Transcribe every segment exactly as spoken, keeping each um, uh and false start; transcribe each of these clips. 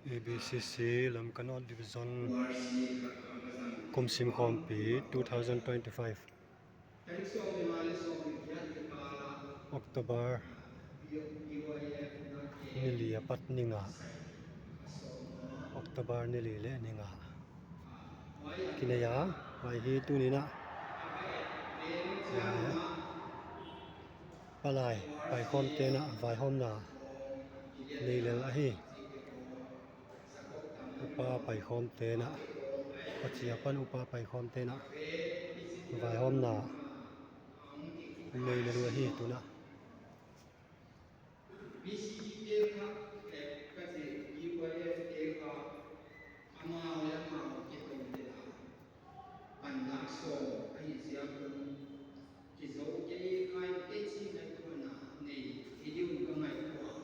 A B C C Lamka North Division kum sim khawmpi two thousand twenty-five October ni li apat ni nga, October ni li leh ni nga kinei a, huai hi tuni in a, eh, palai paikhawmte'n a vaihawmna nei lel ahi. Upa paikhawmte'n a, a chia pan upa paikhawmte'n a vaihawmna nei lel uh ahi tuni in a. B C T te kha, eh, ka chih U Y F te kha, amau leh amau kiton te la, pan la sawm ahih ziak un, kizou kei khai te chi ngaihtuahna nei hi ding un ka ngaihtuah.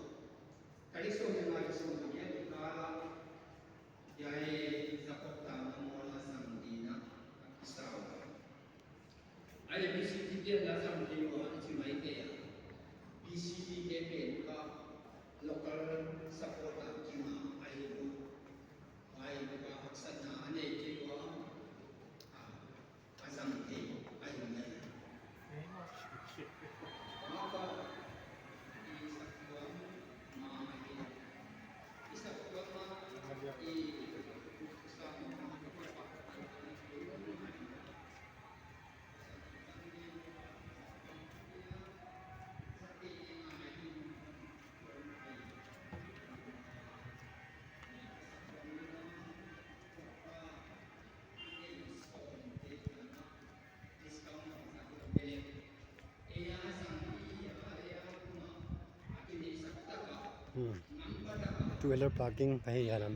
Tarik sawm leh nga leh sawm leh giat kikal a, hiai Jakob tangna mual a zang ding in a ka kisa uh. Huai leh B C T te la zang thei ua, i chi mai kei a. B C T te pen kha local support a kinga ahi uh. Huai leh ka haksatna a nei kei ua. Ah, a zang thei ahi mai. Maka, i sak tuam ma ahi. I sak tuam ma, i sak tuam ma. Hmm. Two wheeler parking ahi a lam.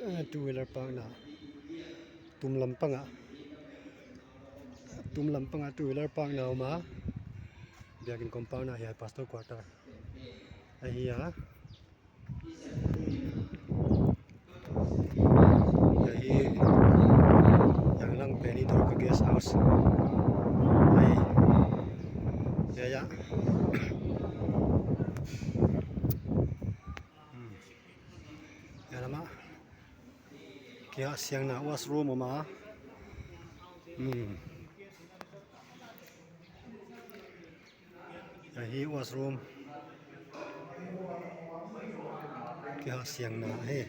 Eh, two wheeler park na. Tum lam pang a. Tum lam pang a two wheeler park na om a. Biakin compound a hiai pastor quarter ahi a. Hiai hi yang lang pen hi Dorka guest house. Hiai, hiai, hiai. Hmm. Hiai lam a kihahsiangna washroom om a. Hmm. Hiai hi washroom. Kihahsiangna hi.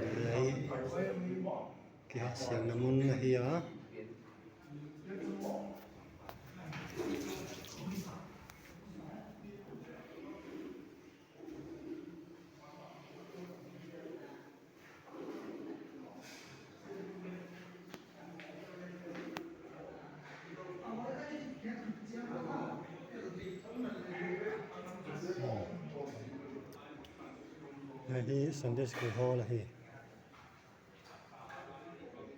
Hiai hi kihahsiangna mun ahi a. Hiai hi Sunday School Hall ahi.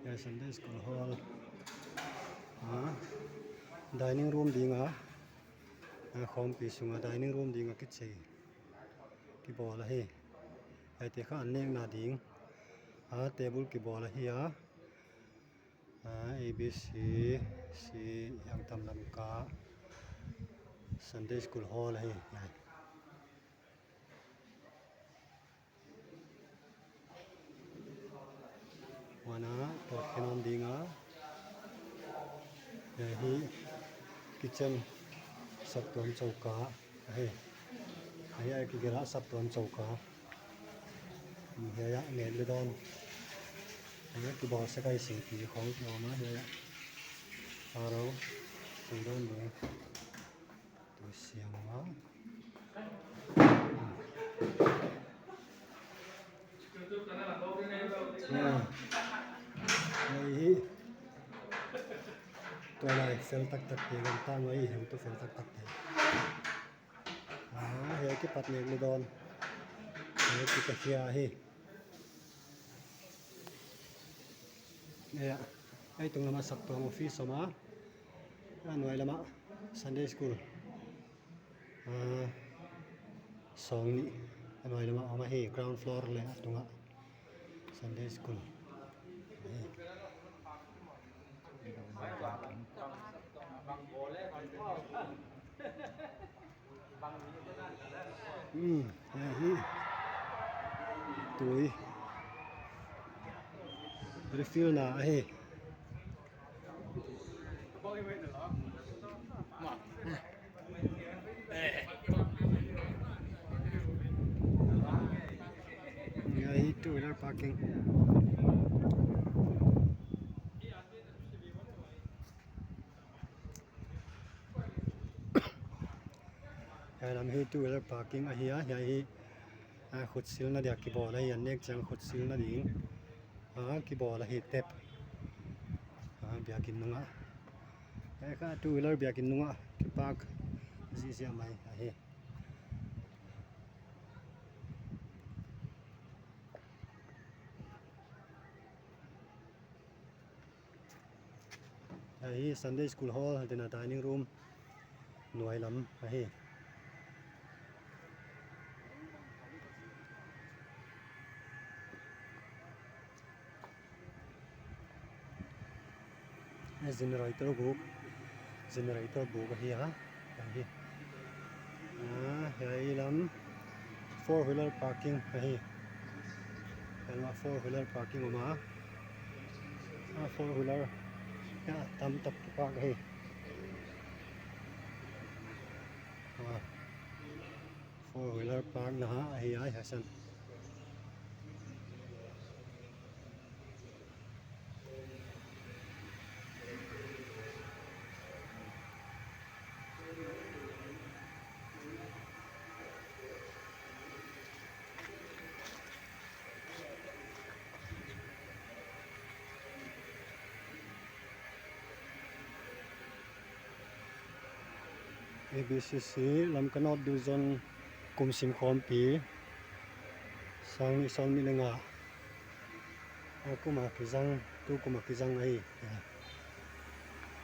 Hiai Sunday School Hall. Ah, dining room ding a. Ah, khawmpi sung a dining room ding a kichei kibawl ahi. Hiaite kha an nekna ding a table kibawl ahi a. Ah, A B C C Hiangtam Lamka Sunday School Hall ahi. Huan a pawt khen om ding a. Hiai hi kitchen saptuam chouka ahi. Hiai a kigelh a saptuam chouka. Hiai a ngek leh dawn. Hiai a kibawl sek a, singpi khawng ki om a hiai a. Arau sing dawn ding. Tu siang a. Ah. Hiai hi. Tualai fel taktak te, gamtang mai heutu fel taktak te. Ah, hiai kipat ngek leh dawn. Hiai kikakhia hi. Hiai, hiai tung lam a saptuam office om a. A nuai lam a Sunday school. Ah, sawng nih a nuai lam a om ahi, ground floor leh a tung a Sunday school. Ahi. Hmm, hiai hi tui refill na ahi. Hiai hi two wheeler parking. Hiai lam hi two wheeler parking ahi a, hiai hi, ah, khutsilna dia kibawl ahi, an nek chiang khutsilna ding, ah, kibawl ahi tep. Ah, biakin nungah. Hiai kha two wheeler biakin nungah kipark ziahziah mai ahi. Hiai hi Sunday School Hall, dena dining room nuai lam ahi. Hiai generator buk, generator buk ahi a, ahi. Ah, hiai lam four wheeler parking ahi. Hiai lam four wheeler parking om a. Ah, four wheeler. Ya, tam tak park ahi. Ah, four wheeler park na ahi a, hiai san. A B C C Lamka North Division kum sim khawmpi, sang nih sawmnih leh nga, a kum a kizang, tu kum a kizang ahi.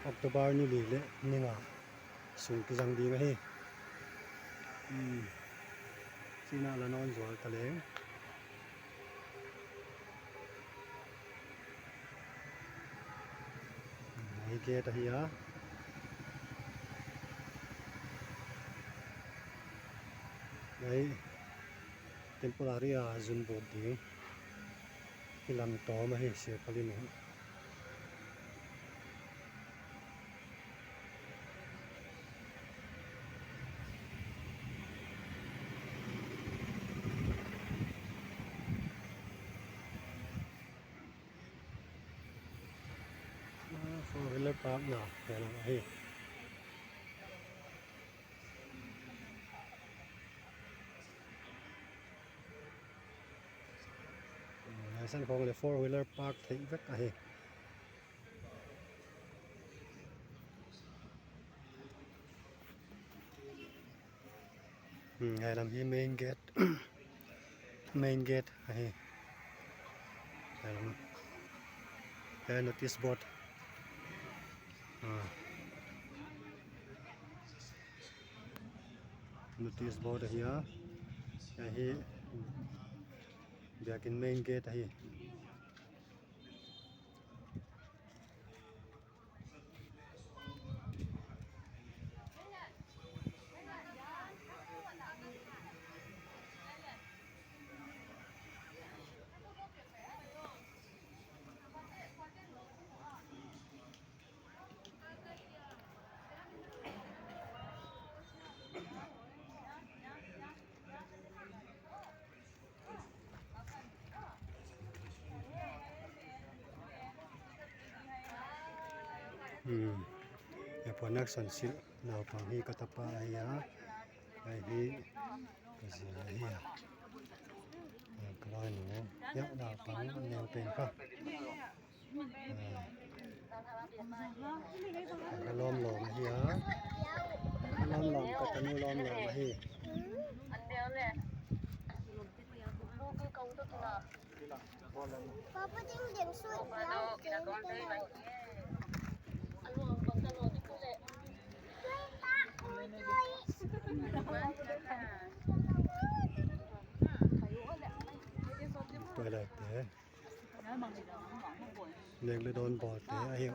October ni li leh ni nga sung kizang ding ahi. Hmm. China la nawn zual ta leng. Hiai gate ahi a. Hiai temporary a zun bawk ding. Hiai lam tawm ahi, Sierpali nih. Ah, four wheeler park na, hiai lam ahi. Hmm, hiai san khong leh four wheeler park theih vek ahi. Hmm, hiai lam hi main gate. Main gate ahi. Hiai lam. Hiai notice board. Ah. Notice board ahi a. Hiai hi biakin main gate ahi. Hmm. Hiai puan nak san sil naupang hi ka tapa ahi a. Hiai hi ka zi ahi a. Ka loi nu. Ya, naupang neu pen kha. Ka lawmlawm ahi a. Ka lawmlawm, ka tanu lawmlawm ahi. Papa, ding ding sui. Toilet te. Leng leh dawn bawl te ahi.